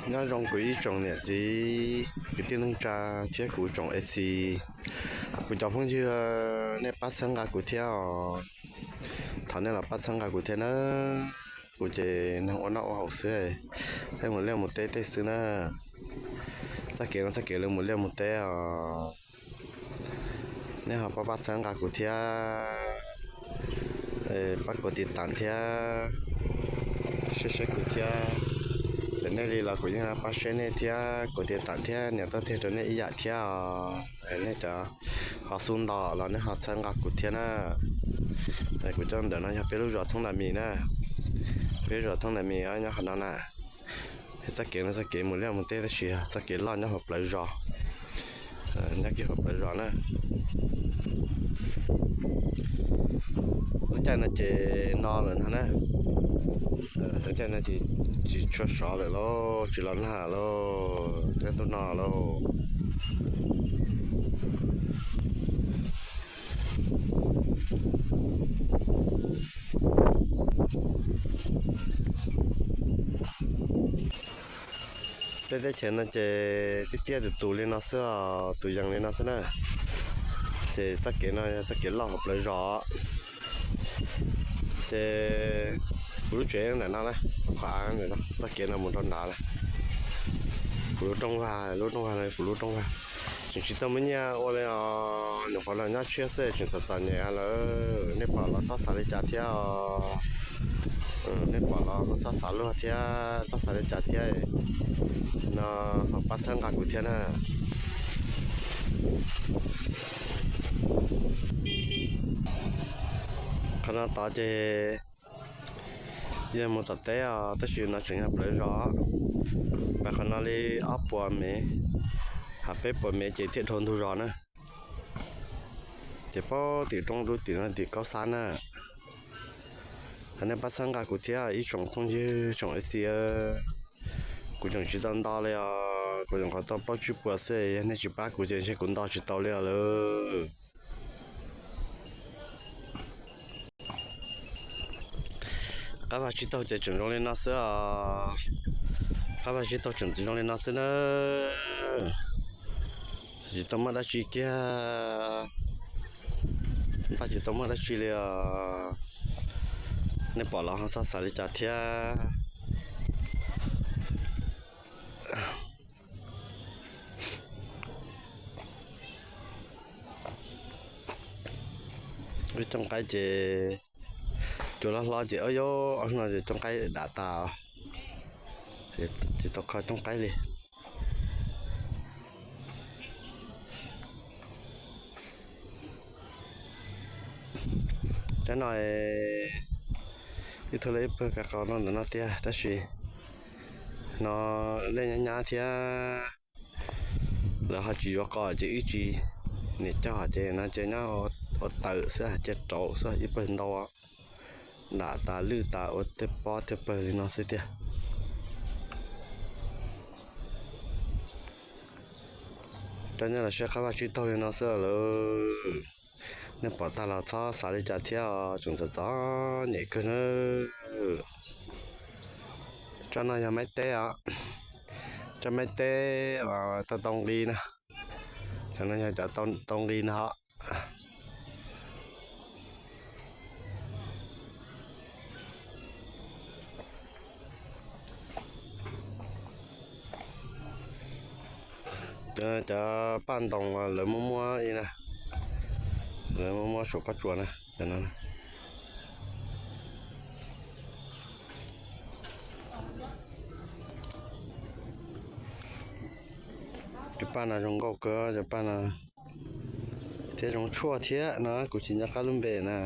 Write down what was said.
Nyob zoo kuv ib tsoom niam txiv kwv tij neej tsa thiab kuv tsoom ej txiv, kuv cov phooj ywg, nej pab txhawb nqa kuv thiab os. Thov nej los pab txhawb nqa kuv thiab na. Kuv ces neeg ua noj ua haus xwb, tej mus liaj mus teb tej xwb na. Txoj kev no txoj kev lawv mus liaj mus teb os. Nej ho pab pab txhawb nqa kuv thiab, pab kuv tiv tam thiab, saib saib kuv thiab. Ces nej li los kuv yeej pab saib nej thiab, kuv tiv tam thiab niam tuaj tiag rau nej ib yam thiab os. Nej cov ho xub nto los nej ho txhawb nqa kuv thiab na. Kuv coj ntawm no yog peb lub zos Thoob Ntas Mis na. Peb lub zos Thoob Ntas Mis nyob qhov no na. Txoj kev no txoj kev mus liaj mus teb tab sis txoj kev loj nyob hauv plawv zos, nyob kiag hauv plawv zos na. Lub caij no ces no lawm ntag na. Lub caij no ces tsis tshua sov lawm lauj, tsis los nag lauj, ntuj no lauj. Peb teb chaws no ces tiaj tiaj tus tus li no xwb os, tus yees li no xwb na. Ces txoj kev no yog txoj kev loj hauv plawv zos. Ces kuv lub tsev ntawm no na, qhov av ntawm no, txoj kev no mus rau nrad lawm. Kuv lub rooj vag, lub rooj vag no kuv lub rooj vag. Tseem tsis tau muaj nyiaj ua li os, nyuam qhuav los nyob tshiab xwb tseem txom txom nyem lawm. Nej pom los txhob xav li cas thiab os. Nej pom los txhob xav luag thiab txhob xav li cas thiab no, pab txhawb nqa kuv thiab na. Qhov no tod ces yog mus tom teb os, tab sis no tseem yog plawv zos. Pais qhov no li ob puas mev, ha peb puas mev ces thiaj dhau ntug zos na. Ces pab tim roob dub tim no tim Kaub Xab na. Thov nej pab txhawb nqa kuv thiab ib tsoom phooj ywg tsoom ej txiv. Kuv tseem tsis tau nto li os, kuv nyuam qhuav tau plaub tsib puas xwb, yog nej tsis pab kuv ces ntshe kuv nto tsis tau li os lawm. Qab vaj tsib taug ces tseem zoo li no xwb os. Qab vaj tsib taug tseem zoo li no xwb na. Tsis tau muaj dab tsi kiag, npaj tsis tau muaj dab tsi li os. Nej pom los ho txhob xav li cas thiab. Wb cooj qaib ces cua loj hlob ces ob yab ob no ces cooj qaib dam tas, tsis tau kho cooj qaib li. Cov no ib tug li ib pawg kav qaum no ntawm no tiag tab sis no dej nyab nyab thiab lawv ho tsis yuav qos ces wb tsis niam cog ces no ces nyob ua tawm xwb cia rauv xwb ib pawg ntau dam tas lwj tas ua tej pob tej pawg li no xwb tiag. Coj nej los saib qab vaj tsib taug li no xwb lawm. Nej pom tag los txhob xav li cas thiab os, tseem txom txom nyem kawg na. Tsob no yog maib teb os, tsob maib teb uas tau tau nqi na. Cov no yog cov tau nqi no. Cov paj ntoos lawv muab muab i na, lawv muab muab saum pob tsuas na. Cov paj no zoo nkauj kawg, cov paj no thiab zoo tshuaj thiab no kuv tsis nco qab lub npe na.